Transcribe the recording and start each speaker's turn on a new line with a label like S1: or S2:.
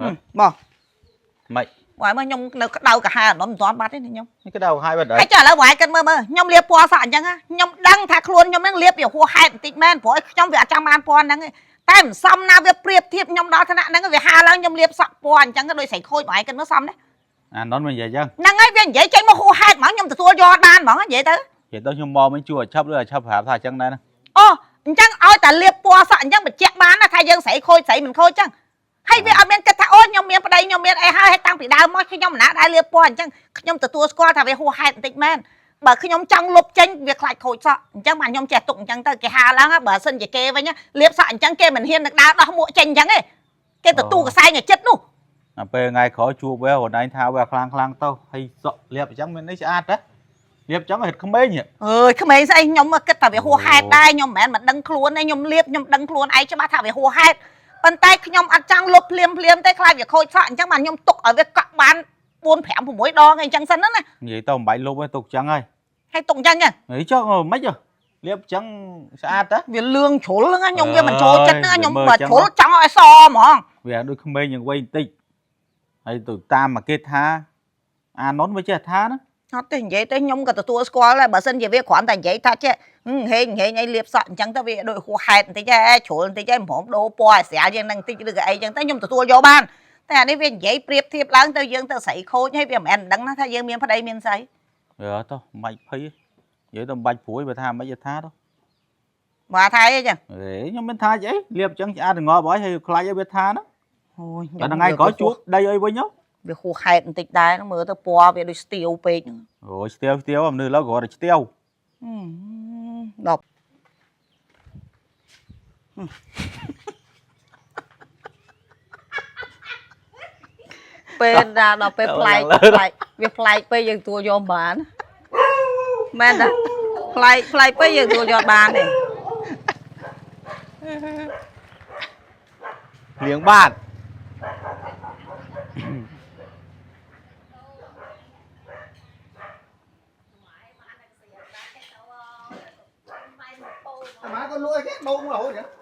S1: បង
S2: ម៉េច?
S1: បងមើលខ្ញុំនៅក្តៅកាហាយអនុមិនទាន់បាត់ទេខ្ញុំ។
S2: នេះក្តៅហើយបាត់ហើយ
S1: ហើយចុះឥឡូវបងឯងគិតមើលមើលខ្ញុំលាបពណ៌សក់អញ្ចឹងខ្ញុំដឹងថាខ្លួនខ្ញុំនឹងលាបវាហួសហេតុបន្តិចមែនព្រោះខ្ញុំវាអត់ចង់បានពណ៌ហ្នឹងទេតែមិនសមណាវាប្រៀបធៀបខ្ញុំដល់ថ្នាក់ហ្នឹងវាហាឡើងខ្ញុំលាបសក់ពណ៌អញ្ចឹងដូចស្រីខូចបងឯងគិតមើលសមទេ?
S2: អាននមិននិយាយអញ្ចឹង
S1: ហ្នឹងហើយវានិយាយចេញមកហួសហេតុហ្មងខ្ញុំទទួលយកបានហ្មងនិយាយទៅ
S2: និយាយទៅខ្ញុំមកមិនជួអាឆាប់ឬអាឆាប់ប្រាប់ថាអញ្ចឹងដែរណា។
S1: អូអញ្ចឹងឲ្យតែលាបពណ៌សក់អញ្ចឹងបញ្ជាក់បានណាថាយើងស្រីខូចស្រីមិនខូចអញ្ចឹងហើយវាអត់មានគិតថាអូខ្ញុំមានប្តីខ្ញុំមានអីហើយហើយតាំងពីដើមមកខ្ញុំមិនណាដែលលាបពណ៌អញ្ចឹងខ្ញុំទទួលស្គាល់ថាវាហួសហេតុបន្តិចមែនបើខ្ញុំចង់លុបចេញវាខ្លាចខូចសក់អញ្ចឹងបានខ្ញុំចេះទុកអញ្ចឹងទៅគេហាឡើងបើសិនជាគេវិញលាបសក់អញ្ចឹងគេមិនហ៊ាននឹងដើរដោះមួកចេញអញ្ចឹងទេគេទទួលកសែងឲ្យចិត្តនោះ។
S2: ដល់ពេលថ្ងៃក្រោយជួបវាខ្លួនឯងថាវាខ្លាំងខ្លាំងទៅហើយសក់លាបអញ្ចឹងមាននេះស្អាតទេលាបអញ្ចឹងហិតក្មេងហ៎។
S1: អើយក្មេងស្អីខ្ញុំគិតថាវាហួសហេតុដែរខ្ញុំមិនមែនមិនដឹងខ្លួនទេខ្ញុំលាបខ្ញុំដឹងខ្លួនឯងច្បាស់ថាវាហួសហេតុប៉ុន្តែខ្ញុំអត់ចង់លុបភ្លាមភ្លាមទេខ្លាចវាខូចសក់អញ្ចឹងបានខ្ញុំទុកឲ្យវាកក់បាន4 5 6ដងអីអញ្ចឹងសិនណា។
S2: និយាយទៅមិនបាច់លុបទេទុកអញ្ចឹងហើយ។
S1: ហើយទុកអញ្ចឹងចឹង
S2: ហីចុះមិនហ៎លាបអញ្ចឹងស្អាតទេ?
S1: វាលឿងជ្រុលហ្នឹងខ្ញុំវាមិនចូលចិត្តហ្នឹងខ្ញុំ
S2: មើល
S1: បើជ្រុលចង់ឲ្យសហ្មង
S2: វាដូចក្មេងយ៉ាងវ័យបន្តិចហើយទៅតាមមកគេថាអាននវាចេះថាណា។
S1: អត់ទេនិយាយទៅខ្ញុំក៏ទទួលស្គាល់ដែរបើសិនជាវាគ្រាន់តែនិយាយថាចេះហេងហេងអីលាបសក់អញ្ចឹងទៅវាដូចហួសហេតុបន្តិចហ៎ជ្រុលបន្តិចហ៎មិនព្រមដូរពណ៌ឲ្យស្រាលជាងហ្នឹងបន្តិចឬក៏អីចឹងទៅខ្ញុំទទួលយកបានតែអានេះវានិយាយប្រៀបធៀបឡើងទៅយើងទៅស្រីខូចហើយវាមិនមែនមិនដឹងណាថាយើងមានប្តីមានស្អី។
S2: វាទៅមិនបាច់ភ័យនិយាយទៅមិនបាច់ព្រួយបើថាមិនថាទៅ
S1: បើថាអីចឹង?
S2: អេខ្ញុំមិនថាអីលាបអញ្ចឹងស្អាតងប់ហើយហើយខ្លាចឲ្យវាថាណា
S1: អូយ
S2: តែថ្ងៃក្រោយជួបដីអីវិញហ៎។
S1: វាហួសហេតុបន្តិចដែរមើលទៅពណ៌វាដូចស្ទាវពេកហ្នឹង។
S2: អូយស្ទាវស្ទាវមនុស្សឡើយគ្រាន់តែស្ទាវ។
S1: ដល់ពេលដល់ពេលប្លែកប្លែកវាប្លែកពេកយើងទទួលយកមិនបានមែនតាប្លែកប្លែកពេកយើងទទួលយកបានទេ។
S2: លៀងបាត
S3: អាម៉ាក៏លក់អីគេដូងរហូតចឹង។